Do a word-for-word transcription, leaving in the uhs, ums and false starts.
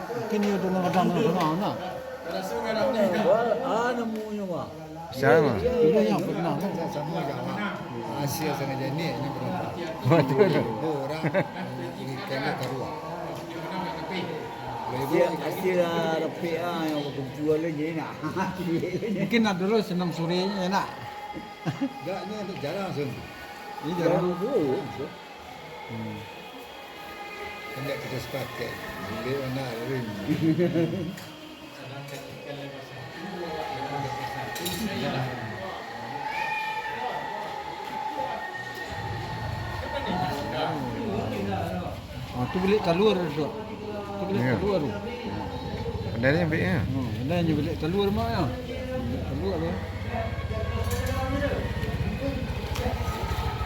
Mungkin iyo tu kadang-kadang nak. Ah, namonyo mah. Siapa? Dulu yang pernah kan. Sama-sama Jawa. Asia sangat jenik ni berapa? Betul. Orang ikan dia karuah. Asia, Asia lah, rapek ah, yang berkumpul lagi nak. Mungkin nak dulu senang sorenya nak. Enggak, ni jarang sen. Ini jarang. Jarang tu. Hmm. Kan tak kita sepakat. Boleh mana rim. Ah, tu bilik talua tu. Tu bilik Iya. talua tu. Pandai ni ambil ya. Hmm, pandai ni bilik talua mah ya. Bilik talua tu.